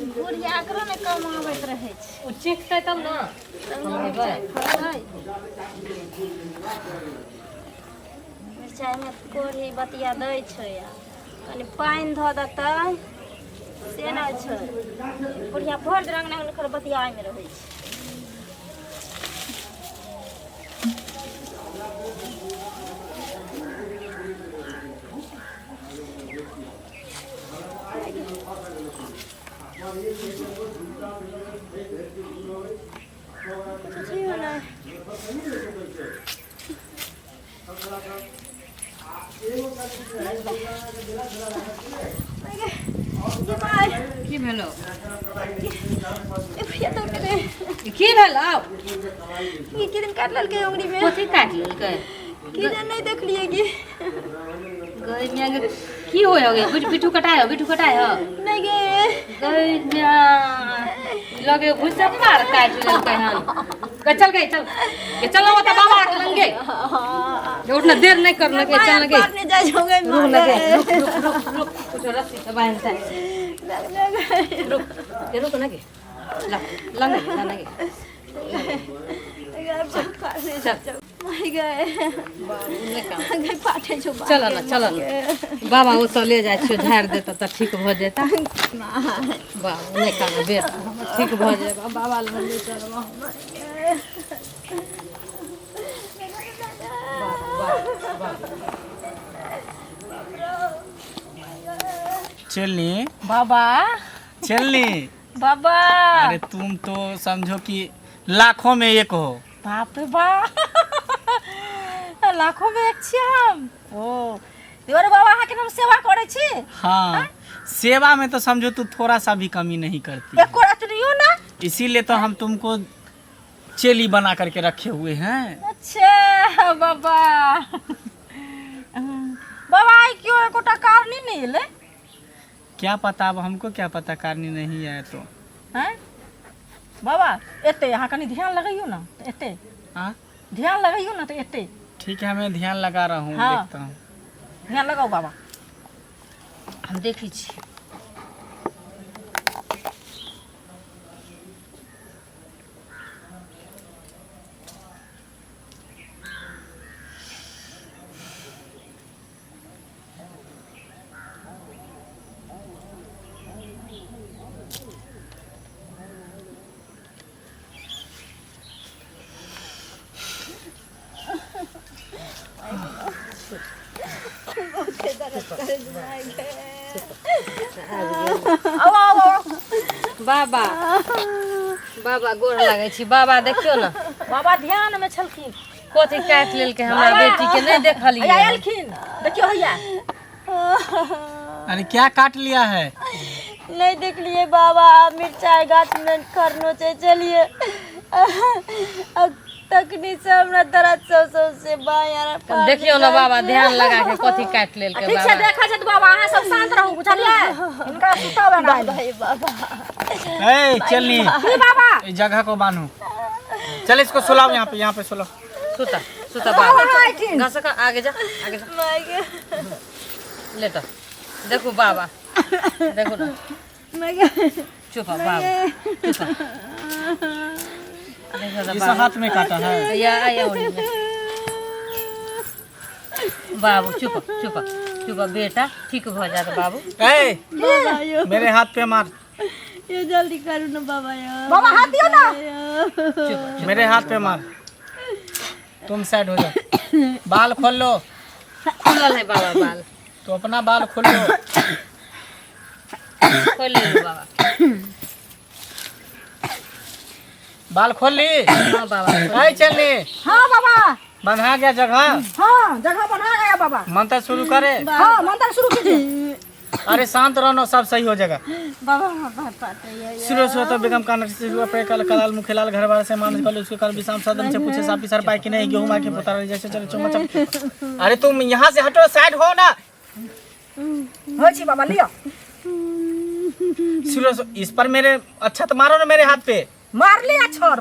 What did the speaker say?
बुढ़िया एकरो ने कमाबैत रहै छै। ओ चीखतै तब ने। तब ने मिरचाइ फड़तै। मिरचाइमे कोढ़ी बतिया दै छै आ कनि पानि धऽ देतै से नहि छै। बुढ़िया भरि दिन अङ्गना अङ्गना खाली बतियामे रहै छै। किछु छैहो नहि। की भेलो? ए भैया, दौड़ के दे। की भेलो? ई की दिन काटि लेलकै उंगली में। कथी काटि लेलकै? की जान, नहीं देखलिए की। गई मियाँ गे, की होय हो गे? बिट्ठू, बिट्ठू कटाय हो, बिट्ठू कटाय हो? नहीं गे। गई मियाँ, लगे भुसप्पा आर काटि लेलकै हन। गई चल, गई चल गे, चलो ओतऽ बाबा के लंग गे। गे उठना, देर नहीं करना गे, चल गे। मारने जाय जाओगे। रुक लगे, रुक रुक रुक रुक, कुछ रस्सी से बांधता है। रुक गे, रुक ना गे, ला लंग गे, ला गे। चल। चल ना, चल ना बाबा, ओतऽ ले जाइ छियौ, झाड़ि देतऽ तऽ ठीक भऽ जेता। बाबू, नहि कानू बेटा, ठीक भऽ जेबा। बाबा लग ले चलबा। चलनी। बाबा। चलनी। बाबा। अरे तुम तो समझो कि लाखों में एक हो। बाप रे बाप, लाखों में एक छियै हम। ओ अरे बाबा, अहाँके हम सेवा करै छी। हाँ, सेवा में तो समझो तू थोड़ा सा भी कमी नहीं करती है। एको रतनियो ना। इसीलिए तो हम तुमको चेली बना करके रखे हुए हैं। अच्छा बाबा, बाबा, आइ केओ एकोटा कारनी नहि एलै? क्या पता, अब हमको क्या पता, कारनी नहीं आया तो। हैं बाबा, एतै, अहाँ कनि ध्यान लगैयौ ने तऽ एतै। हाँ। ध्यान लगैयौ ने तऽ एतै। ठीक है, मैं ध्यान लगा रहा हूँ। हाँ। देखता हूँ। ध्यान लगाउ बाबा, हम देखै छी। आउ आउ आउ। बाबा, बाबा, गोर लागै छी बाबा, देखियौ ने। बाबा ध्यान में छलखिन। कथी काटि लेलकै हमरा बेटी के, नहि देखलियै? हैया एलखिन, देखियौ हैया। अरे, क्या काट लिया है? नहीं देखलिए बाबा, मिरचाई गाछ में खरनो छै चलिए, तखनी से हमरा दर्द सौ सौ से बायां देखियौ ने बाबा, ध्यान लगा के, कथी काटि लेलकै? ठीक छै। बाबा। देखै छथि बाबा, अहाँ सब शांत रहू, बुझलियै? हिनका सुताबै ना। भाई बाबा। ए चलनी। की बाबा? इस जगह को बांधो, चल इसको सुलाओ यहाँ पे, यहाँ पे सुलाओ। सुता, सुता बाबा, घसक, आगे जा, आगे जा। लेट, देखू बाबा, देखू ने। चुप बाबा, चुप, देखो तो इस बाबा। हाथ में काटा है। या या ओढ़ी में। बाबू, चुप चुप चुप बेटा, ठीक भऽ जायत बाबू। ए, मेरे हाथ पे मार। ये जल्दी करू ना बाबा यार। बाबा, हाथ दियौ ना। चुप। मेरे हाथ पे मार। तुम साइड हो जाओ, बाल खोल लो। खुलल है बाबा बाल। तो अपना बाल खोल लो। खोलि लेलहुँ बाबा। बाल खोल ली? हाँ बाबा। ए चलनी। हाँ बाबा। बंधा गया जगह? हाँ, जगह बना गया बाबा। मंत्र शुरू करे? हाँ, मंत्र शुरू कीजिए। अरे शांत रहो, सब सही हो जाएगा। बाबा, बाबा पाते। शुरू से तो बेगम कान से हुआ पे कल कलाल मुखेलाल घर वाले से मान कल उसके कल विश्राम सदन से पूछे सापी सर पाए कि नहीं गेहूं मार के पोता जैसे चलो चुमा चप। अरे तुम यहाँ से हटो, साइड हो ना। होइ छी बाबा, लिअ। शुरू से इस पर मेरे, अच्छा तो मारो ना मेरे हाथ पे। मारली आ छड़।